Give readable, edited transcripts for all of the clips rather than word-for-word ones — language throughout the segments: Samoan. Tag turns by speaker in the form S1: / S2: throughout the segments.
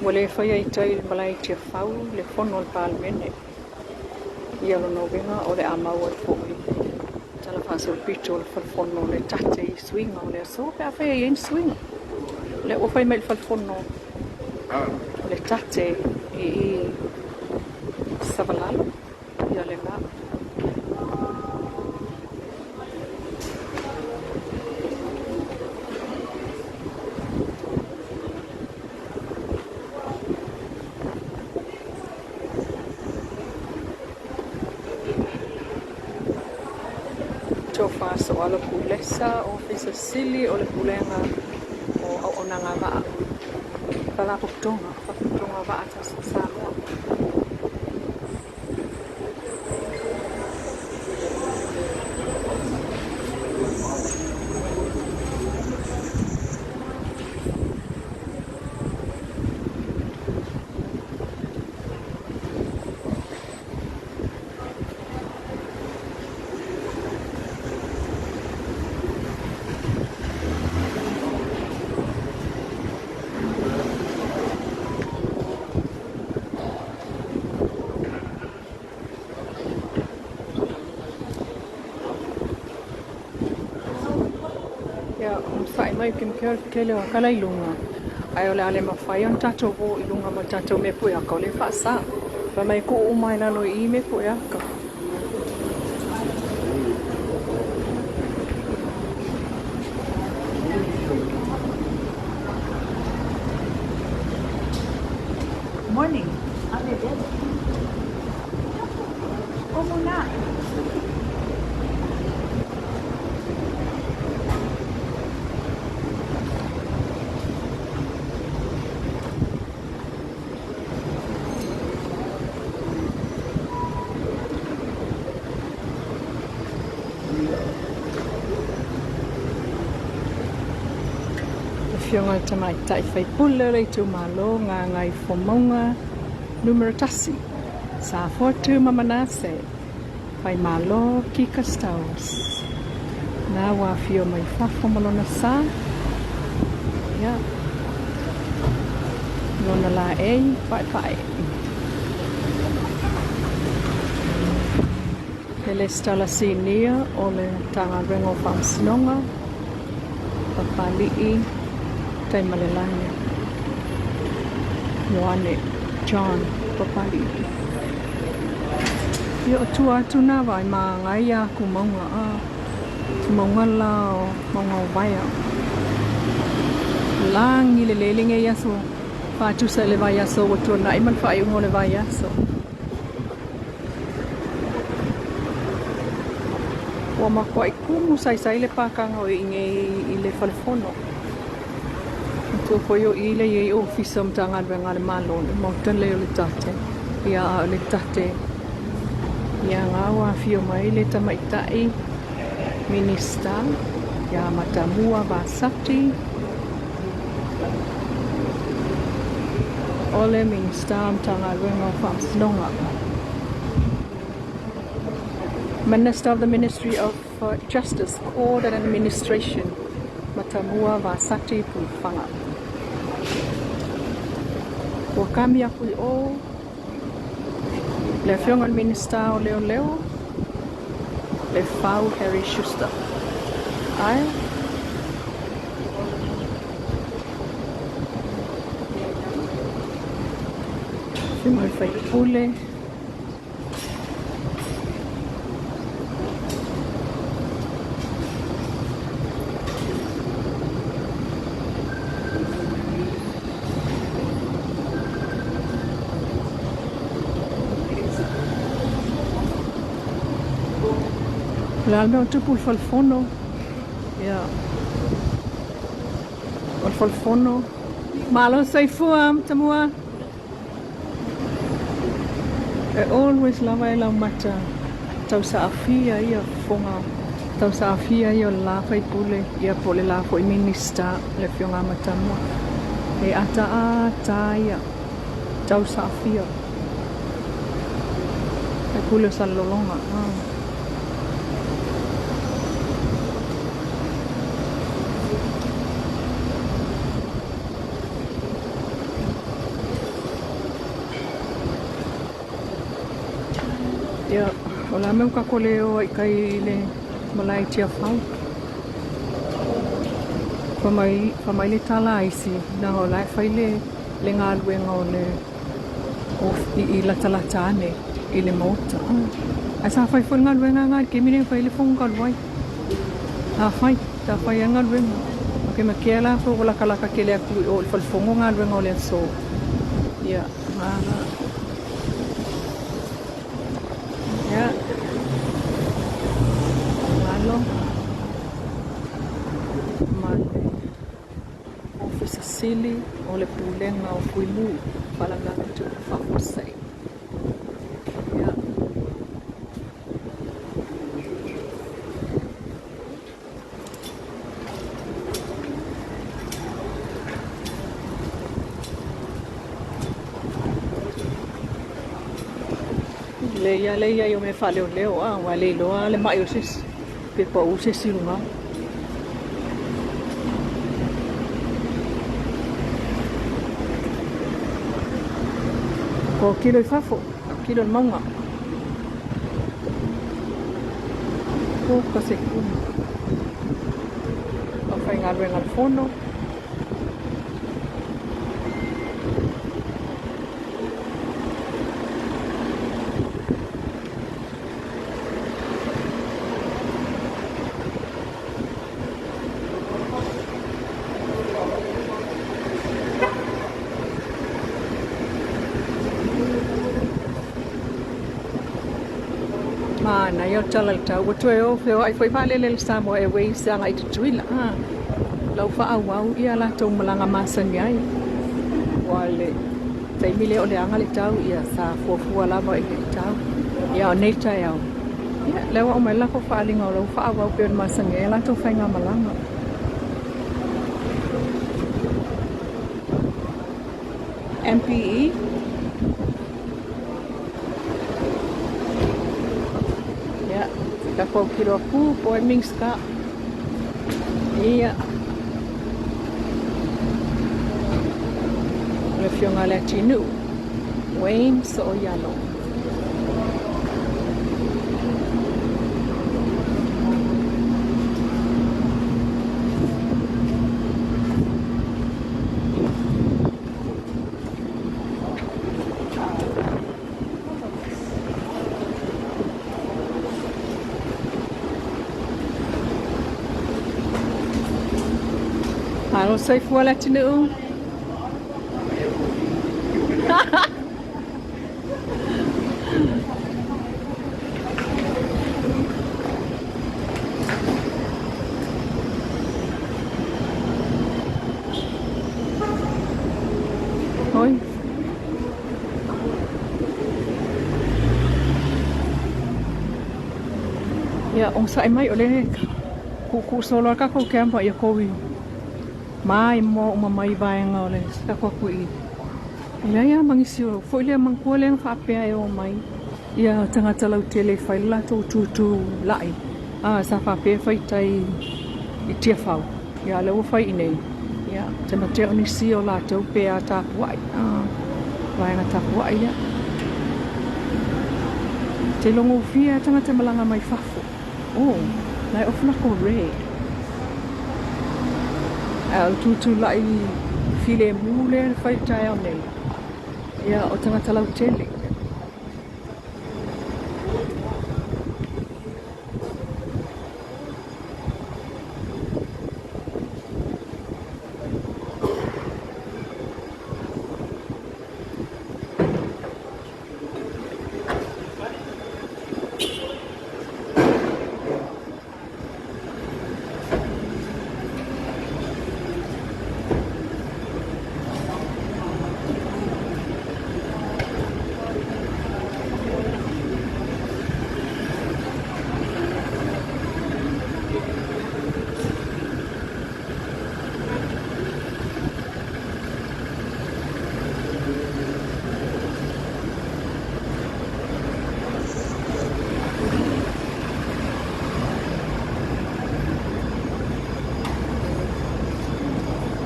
S1: Ua le faia i tai i le malae i Tiafau le fono a le Palemene. Ia, o lona uiga o le a maua ai foi le tala faasolopito o le fale fono le tate i suiga o le aso pe afai e i ai ni suiga. O lea ua fai mai i le fale fono o le tate i Savalalo, ia lena. Tofa Soala Kulesa, Ofisa Sili o le Pulega o Auaunaga Vaa, Faalapotopotoga Vaa Samoa. Ia, onosai mai ou te matea o le tele o aka la i luga, ae o le a le mafai ona tatou o i luga ma tatou mea pueaka, o lea e faasa. Fai mai tuu uma i lalo i i mea pueaka.
S2: Morning. Ave bene. Como na?
S1: Afioga i le Tamaitai Faipule o le itumalo Gagaifomauga Nu.1, Safotu ma Manase, Faimalo Kika Stowers. Na ua afio mai fafo ma lona sa, ia, lona laei paepae. Le Lesitala Sinia o le Matagaluega o Faamasinoga, Papali'i Taimalelagi Ioane John Papali'i. Ia, o tua atu nā vaai magaia aku mauga, a mauga la o mauga o Vaea. Lagi lelei lenei aso faatusa i le vaiaso ua tuanai ma le faaiuga o le vaiaso. Ua matuai tumu saisai le pakaga o i nei i le fale fono. Matua foi o i le i ai ofisa o Matagaluega a le Malo, le maota lea o le tate. Ia, a o le tate, ia ngā ua afio mai le tamaitai Minista ia Matamua Vasati, o le Minista o Matagaluega o Faamasinoga. Minister of the Ministry of Justice, Court and Administration, Matamua Vasati Pulufanga. Ua kami aku i o le afioga i le Minista o Leoleo, le Fau Harry Schuster. Ae, afioga i le faipule, o le a le mea o tupu i le falefono? Ia, o le falefono. Malo soifua, Matamua. E always lava e laumata tausaafia ia fofoga tausaafia ia o le la faipule ia po o le la foi Minista le afioga a Matamua. E ataata ia tausaafia. Faipule o Salelologa. Ah. Ia, o le a mea ua tatou le o ai i tai i le malae i Tiafau? Fai mai, fai mai le tala a isi, leaga o la e fai le, le galuega o le i, i latalata ane i le maota. Ae sa fai foi le galuega lena i le taimi lea na fai ai le fono talu ai. Sa fai, sa fai lava galuega. Ok, ma kea la ua latalata tele atu i o i le falefono galuega o le aso. Ia, ia. Malo. Ma le Ofisa Sili o le Pulega o Fuimu, Faalavelave Tupu Faafuasei. Ia. Lelei lava le i ai o mea faaleoleo, a ua le iloa le mai o se isi, pe pau se isi i luga. Ua kilo i fafo, kilo i le mauga. O ka se kumu. Aufaigaluega a le Fono. Manaia o le tala i le tau. Ua toe o feoai foi vaalele a le Samoa Airways agai i Tutuila. Ah, lau faaauau ia latou malaga masani ai. Ua le taimi lea o le aga le tau, ia sa fuafua lava i le tau. Ia o nei taeao, ia lea ua aumai le latou faaaliga o lau faaauau pei ona masani ai a latou faigamalaga. MPE Ia, tatou autilo atu po o ai le Minisita. Ia, o le Afioga ia Leatinuu, Wayne Sooialo. Malo soifua le atunuu. Oi. Ia, onosai mai o lea e kuukuu solo lava le tatou camera ia outou maimoa uma mai vaega o le tatou atu i E leai lava ma nisi o foi lea manatua lea na faapea e omai ia tagata lautele e fai le latou tutu lai a sa faapea e fai tai i Tiafau ia a lea ua fai i inei ia te matea o nisi o latou pe a tapuai a vaega tapuai lea. Te logofie a tagata malaga mai fafo. Oh, la e ofu lako red. Ae o le tutulai filemu lea na fai i le taeao nei, ia, o tagata lautele.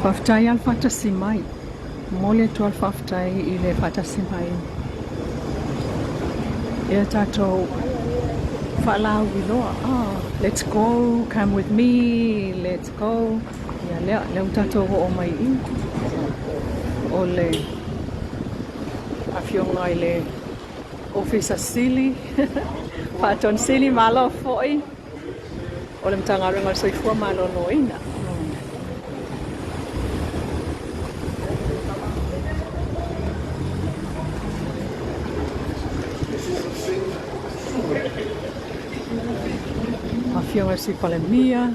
S1: Faafetai lava le faatasi mai. Momoli atu lava le faafetai i le faatasi mai. Ia tatou faalauiloa, ah, let's go, come with me, let's go. Ia lea, lea ua tatou oo mai i o le afioga i le Ofisa Sili, Faatonu Sili, malo foi o le Matagaluega o le Soifua Maloloina. Afioga i le Sui Palemia,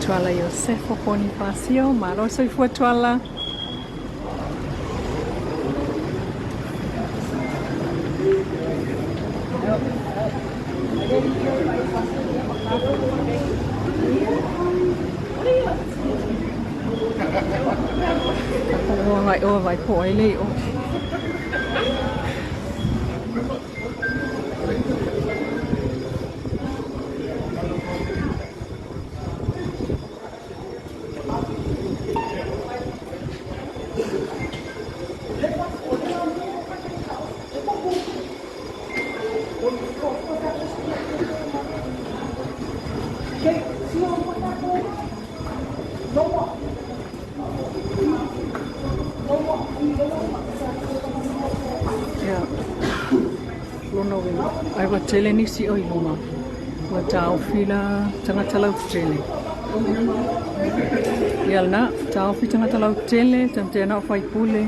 S1: Tuala Iosefo Ponifasio, malo le soifua Tuala. Ua agai oa vai po ai le o. Ia, lona uiga, ai ua tele nisi o i luga, ua taofi la tagata lautele. Ia lena, taofi tagata lautele, tamatea na o faipule.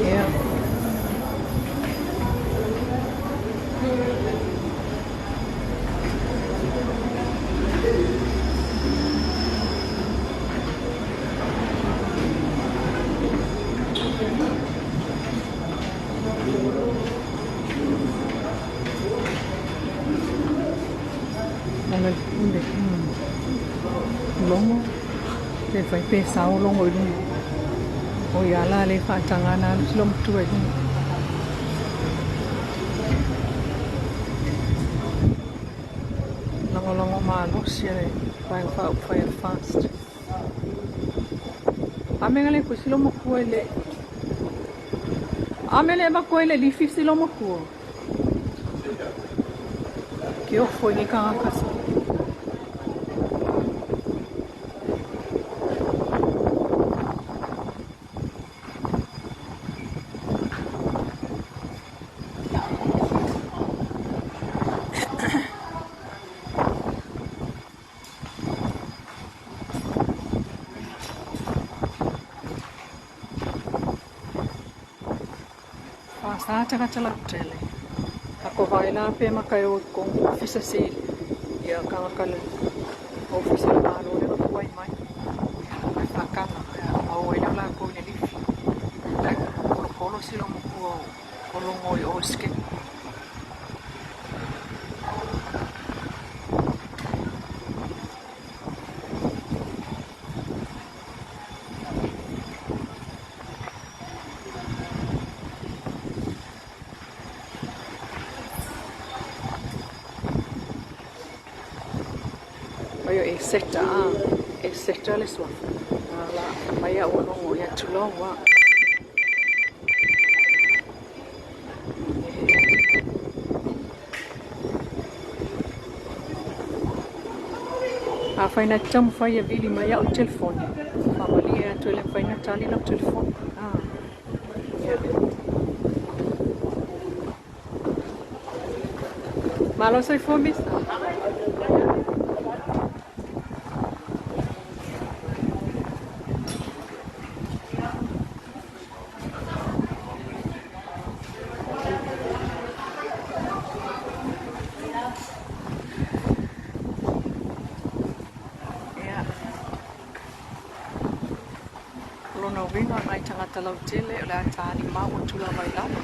S1: Ia. Ona le logo pe fai pe sao logo i luga. O ia la le faataga na alu si matua i luga. Lagolago malosi a le Vaega Faaupufai a le FAST. A mea le koe silo matua i le A mea le matua i le lifi silo matua. Ke ofo i ni kangaka. Fa tagata lautele. Ako vai la pe maka o kong ofisa sili. Ia kangaka le ofisa le malo le kuai mai. Ai whakanga. Mau ai la ko le lifi. Kolo kolo silo mo o longo i o ske. O e seta a e seta le suafa. La mai au longo ia tuloa. A whaina tamu whai e vili mai au telefoni. Whamali e atu ele whaina tali lau telefoni. Ah. Yeah. Malo soifua misa. Ia. O lona uiga o nai tagata lautele o le a talimau atu lava i lalo.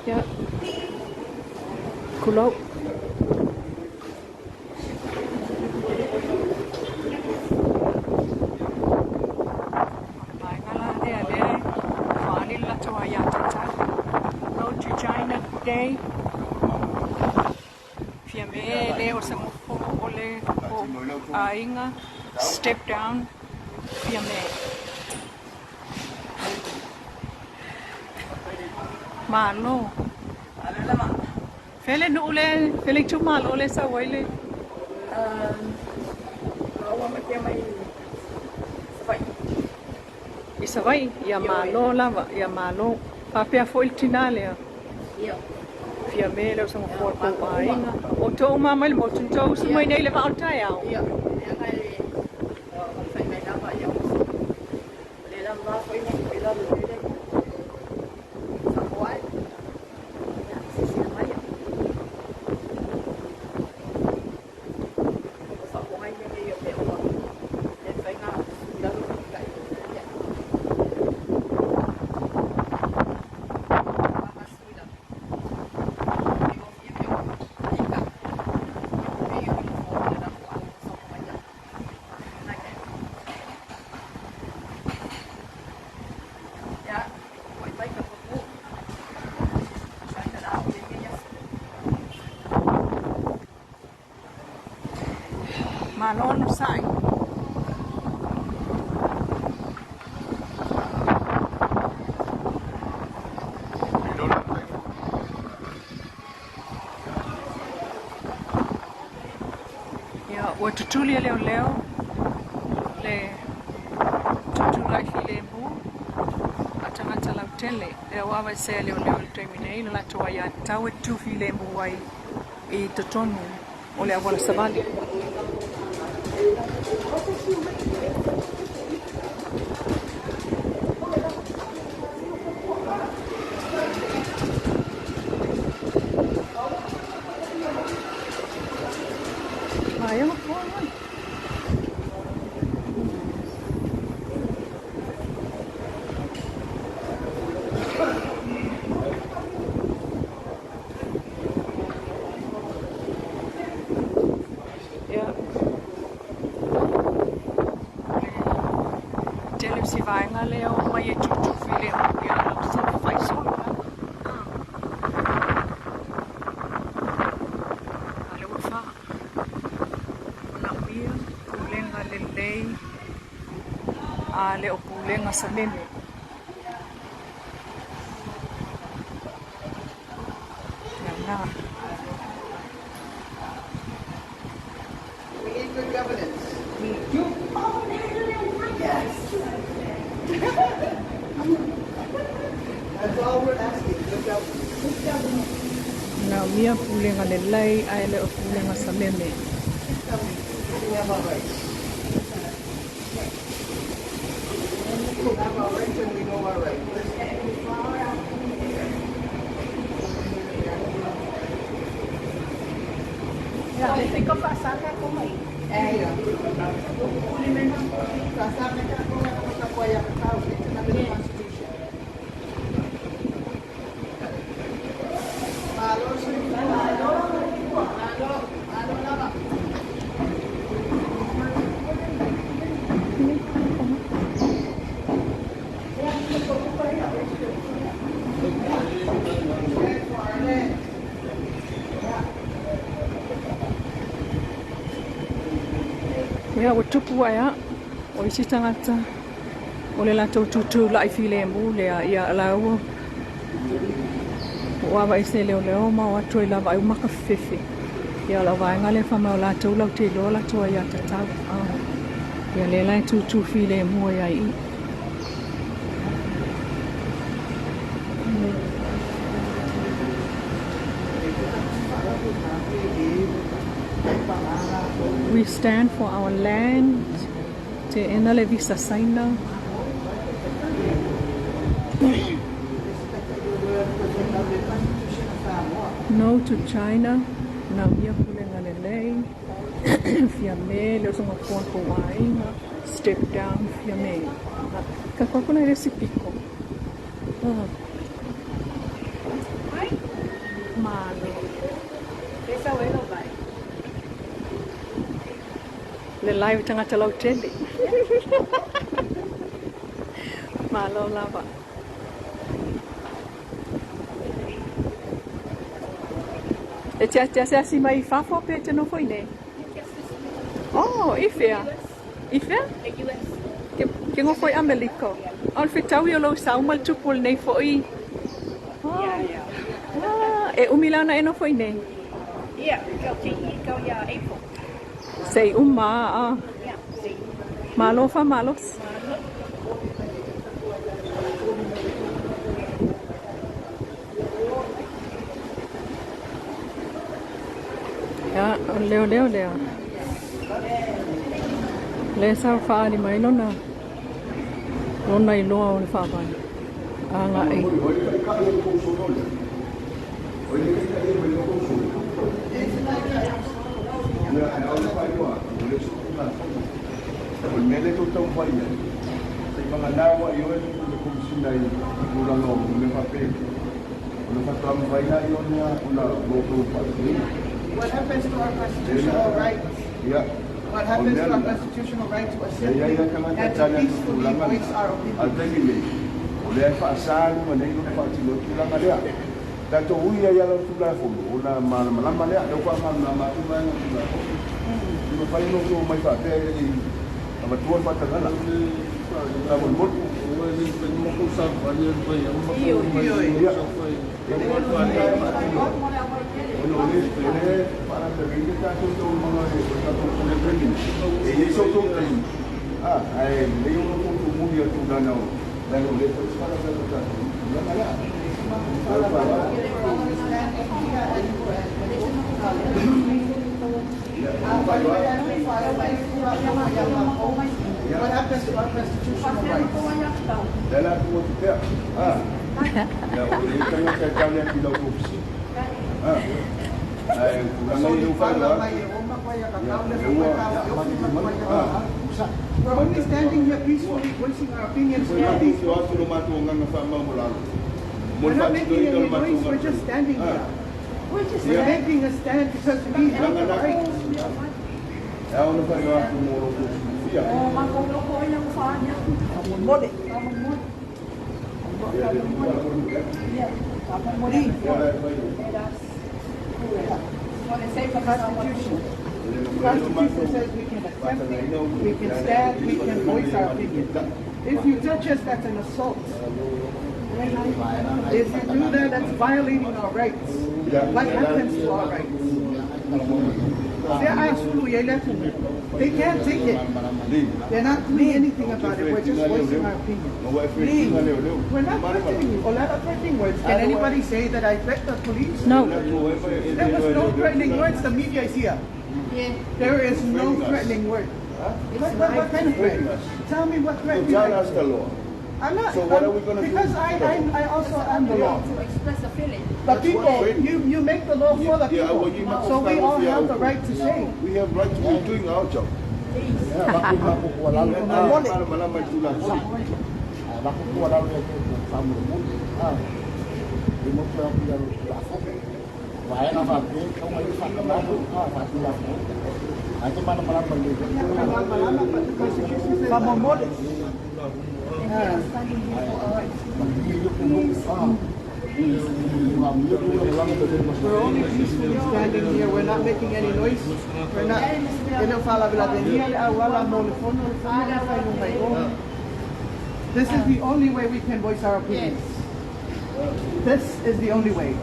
S1: Ia, tulou. O le vaega la lea lea e faaali le latou aiatatau. Go to China Day. Fiame e le o se mofo o le aiga. Step down. Fiame. Malo. Fele nuu le, fele itumalo le sau ai le. I Savaii, ia malo lava, ia malo. Faapea foi le tinā lea. Fiame le o se mofo o le tou aiga. O outou uma mai le motu, na outou usu mai nei i le vaa o le taeao. Malo onosai. Ia, ua tutuli e leoleo le tutulai filemu a tagata lautele. Lea ua aveesea e leoleo i le taimi nei le latou aiatatau e tutu filemu ai i totonu o le auala savali. Aia ma koa mai. Ia. Tele o si vaega lea o mai e tutu filemu ia lau sa fai solo lava. A le ua fa. Manaomia pulega lelei a le o pulega sameme. Ia na.
S3: We need good governance. We do. Yes. That's all we're asking, good governance.
S1: Manaomia pulega lelei ae le o pulega sameme.
S3: We have our rights. We have our rights and we know our rights. Yeah. Written under the Constitution. Malo, malo, malo, malo lava. For our land.
S1: Ia ua tupu ai a o isi tagata o le latou tutulai filemu lea ia laua ua aveese e leoleo ma o atu ai lava ai uma kafefefe. Ia o lau vaega lea fai mai o latou latou te iloa latou aiatatau. Ia lea la e tutu filemu ai ai i. We stand for our land. Te ena le visa saina. No to China, naumia pulega lelei, Fiame, le usoga a Pua ma kou aiga, step down Fiame. Tatou atu la i le isi pito. Malo. Le live tagata lautele. Malo lava. E te te asiasi mai i fafo pe te nofo i nei? Oh, i fea? I fea? Ke, ke nofo i Amerika. O le fetaui o lou sau ma le tupu o lenei foi. Oh. Ah, e umi la ona e nofo i nei? Se i uma, ah. Malo faamalosi. Ia, o le leoleo lea. Lea sa faaali mai lona lona iloa o le faavae agai.
S4: O le mea lea tou taumafai i ai, seivagana ua ioe le Komesina i tulaga o mea faapea, ona faatoa mafai lea ona outou faatinoina.
S5: What happens to our constitutional rights?
S4: Ia.
S5: What happens to our constitutional right to
S4: E i ai
S5: assembly
S4: tagata
S5: and to
S4: tali atu
S5: peacefully
S4: tulaga
S5: voice
S4: na.
S5: our
S4: A
S5: opinion?
S4: le taimi nei, o lea e faasa luga nei ona faatino ai tulaga lea. Tatou ui ai ala o le Tulafono, ona malamalama lea. Lea ua faamalamalama atu vaega o le Tulafono. E mafai ona outou omai faapea e le i avatua le faatagaga. Faamolemole. Ia, e le mafai ona faatino ona o lea e faalavelave tatou taualumaga o le tatou taimi. E i ai so outou taimi, ae lelei ona outou tumuli atu leaga o lea foi se faalavelave o tatou i le tulaga lea. Ma le faaaloalo. Ia,
S5: What happens to our constitutional rights?
S4: lea la tuu atu pea. Ia, o le tagata e tali atu i lau ofisi. Ae o tulaga ia ua faailoa atu. Ia, lea ua
S5: We're only standing here peacefully voicing our opinions.
S4: Foi lá que eu acho no mato nganga fa ma molalo.
S5: We're not making any noise, we're just standing here. We're making a stand because we have the right.
S4: E ona fa yo atu mo ro ko fia.
S2: Mole.
S4: Ia le
S5: Constitution. The Constitution says we can assemble, we can stand, we can voice our opinion. If you touch us, that's an assault. If you do that, that's violating our rights. What happens to our rights? They can't take it. They're not doing anything about it. We're just voicing our opinion. We're not threatening you. A lot of threatening words. Can anybody say that I threatened the police?
S1: No.
S5: There was no threatening words. The media is here. There is no threatening word. What kind of threat? Tell me what threat
S4: So
S5: you
S4: tell
S5: like.
S4: us the law.
S5: I'm not.
S4: So what are we gonna do?
S5: Because I also am the law.
S2: To express a feeling.
S5: The
S4: That's
S5: people,
S4: what threat-
S5: you make the law for the
S4: Yeah,
S5: people.
S4: well, you must
S5: So we all have the right to say.
S4: We have right to be doing our job. Malamalama i tulafono.
S5: But the Constitution says.
S2: And we are standing here for our rights.
S5: We're only peacefully standing here. We're not making any noise. We're not. This is the only way we can voice our opinions. This is the only way.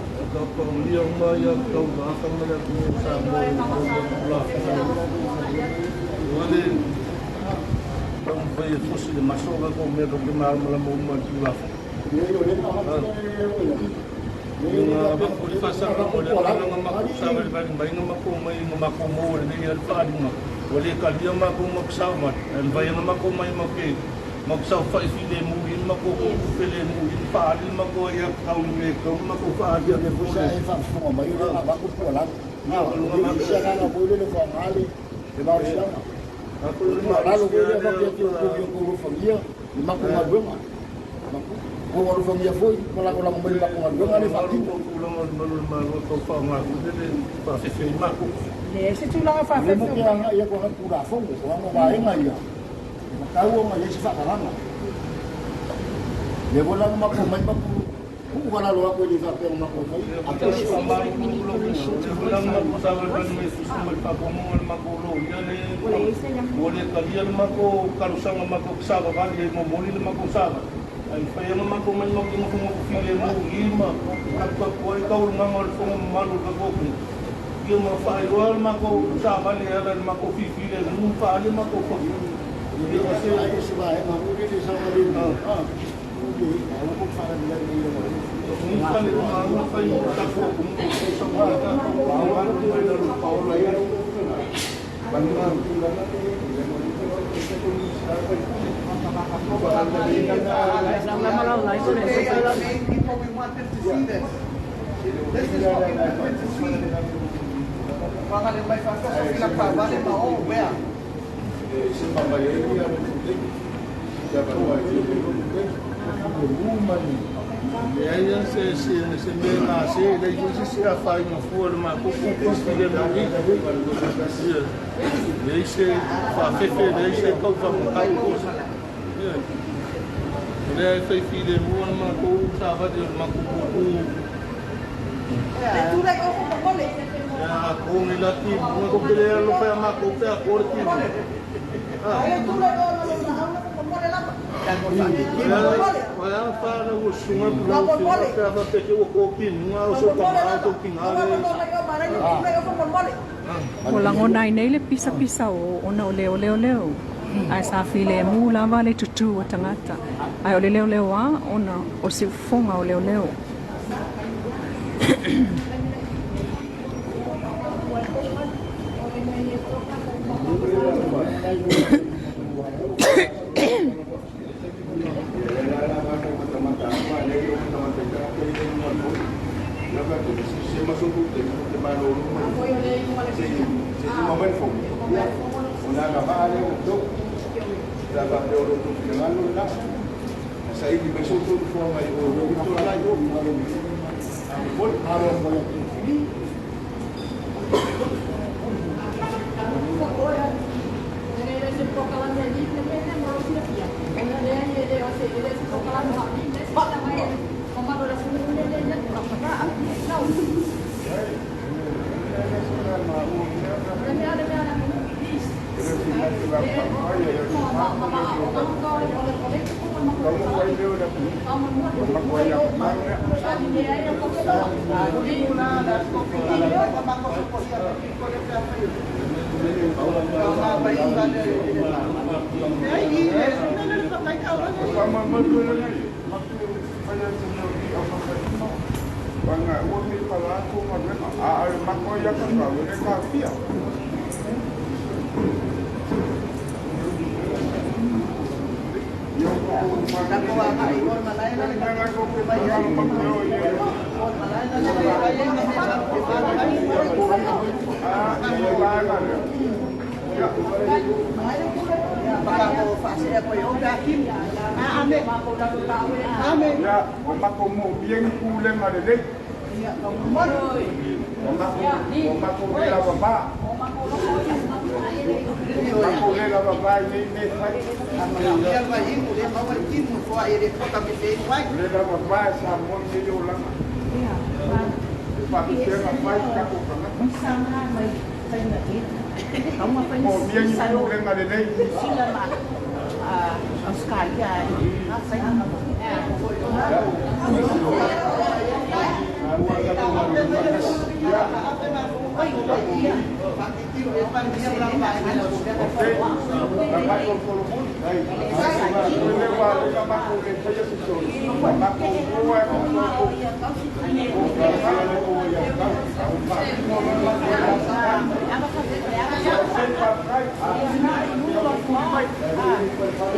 S1: We need permission to voice our voices.
S5: They are the main people we want them to see this. This is what we want them to see. O lagona ai nei le pisapisa o ona o leo leo leo. Ae sa filemu lava le tutū o tagata. Ae o le leoleo a ona o se ufoga o leoleo.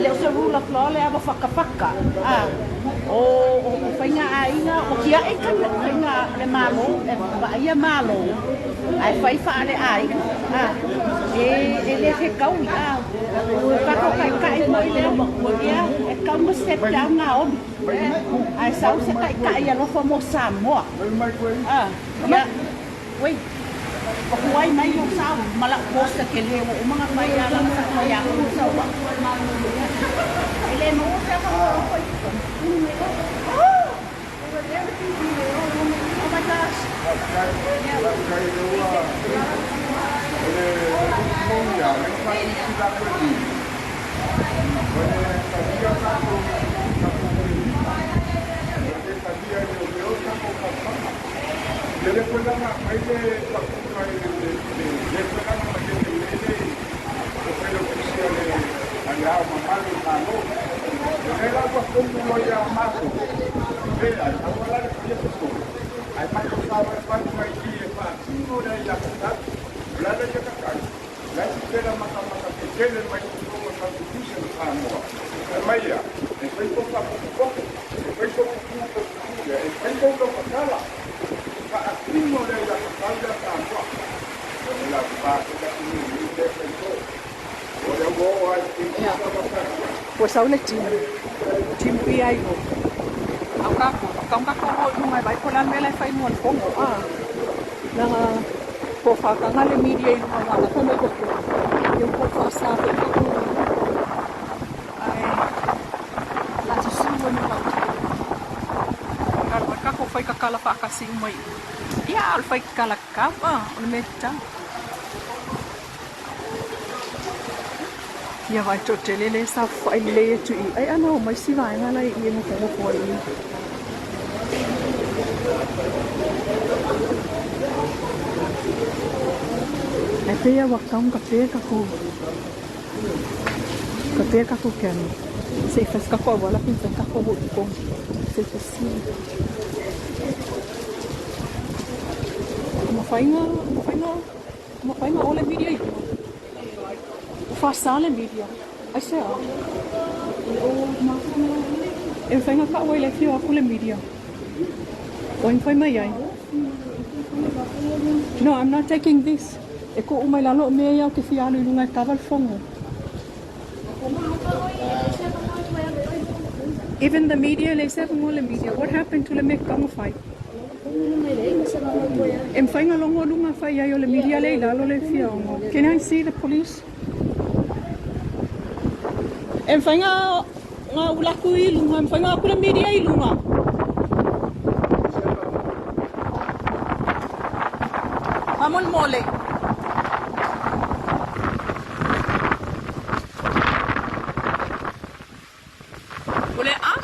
S3: Le o se rule of law le ava whakapaka. O o faiga aiga o tia'i faiga le Malo e vaaia Malo ae fai faaleaiga a e e le fetaui a o tatou taitai foi lea ia e tatau ona step down gaoli ae sau se taitai alofa mo Samoa a ia wait ua tuai mai lou sao ma lau poster tele ua uma ona fai a leaga sa fai atu le sau e le maua se avanoa alofa i totonu. Oh my gosh.
S1: Ia, ua sau le timu, timu ia i o. Au kako, kau kako o lunga e vai po le mea la e fai mua le fono, a. Leaga po o whakanga le media i lunga wā, la mai ko ko. Ia po whasa po kako. Ai, la te su wa nunga. Ka kako whai kakala whakasi umai. Ia, o le whai kakala kau, a, o le mea tau. Ia vai toatele lea sa faafai lelei atu i i ai ana o mai si vaega la e i e nofonofo ai i. Ae pei lava ua tatau ona tapea le tatou tapea le tatou camera se i fai se tatou auala pe mafai ona tatou o i totonu se i fesili. Ua mafai ona mafai ona mafai ona o le media i luga. Ua faasa le media. Aisea? E mafai ona tau ai i le afio atu le media. O ai mafai mai ai? No, I'm not taking this. E tuu mai lalo o mea ia ou te fia alu i luga e kava le fono. Even the media, leai se avanoa le media. What happened to le mea tatau ona fai? E mafai ona logo luga fai ai o le media lea i lalo le fia ono. Can I see the police? E mafai ona ula atu i luga, e mafai ona o atu le media i luga. Faamolemole. O le a?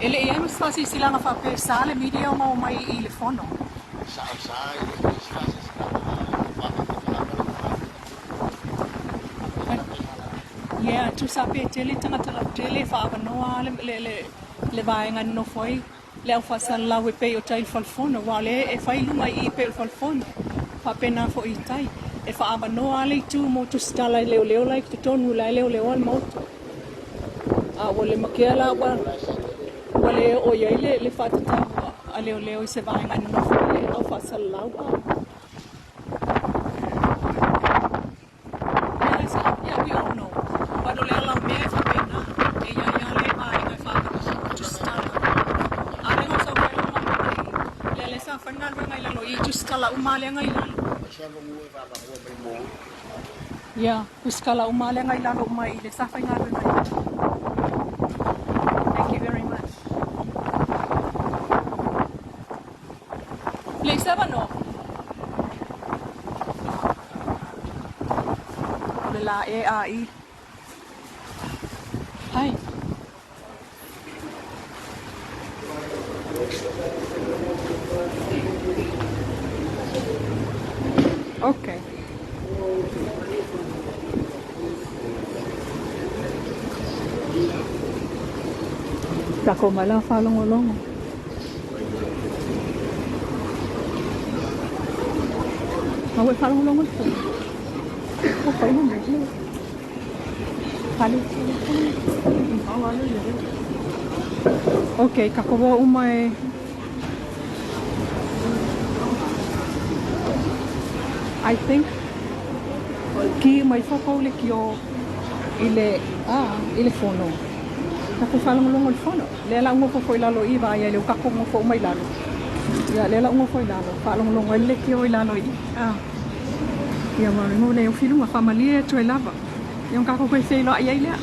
S1: E le i ai ma se faasilasilaga faapea sa le media o maua mai i le fono. Yeah, tusa pe tele tagata lautele e faaavanoa le, le, le, le vaega e nonofo ai le au faasalalau e pei o tai i le falefono, aua o lea e fai i luma i i pei o le falefono. Faapena foi i tai. E faaavanoa lava le itu mo tusitala e leoleo la i totonu la e leoleoa le maota. A ua le makea la ua ua le oo i ai le le faatatau a leoleo i se vaega e nonofo ai le au faasalalau. A Yeah, we all know. But o le ala o mea e faapena, e i ai lava le vaega e faaavanoa mo tusitala. A lea na sau ai lava mai lea lea sa fai le galuega i lalo i tusitala uma lea na i lalo. Yeah, tusitala uma lea na i lalo uma i le sa fai galuega i lalo. Thank you very much. Le i se avanoa? O le la e a i. Hi. Okay. Tako mai la faalogologo. Ma ua e faalogologo i le fono. Ua fai ma mea. Fale. Okay, kako o uma e I think ki mai fo le kio i le ah i le fono. Kako faalogologo i le fono. Lea la ua fo i lalo i vai le kako ngo fo mai lalo. Ia lea la ua fo i lalo. Faalogologo i le kio i lalo i. Ah. Ia ma ngo le o filu ma famalie tu e lava. Ia kako koe fei loa ia i lea.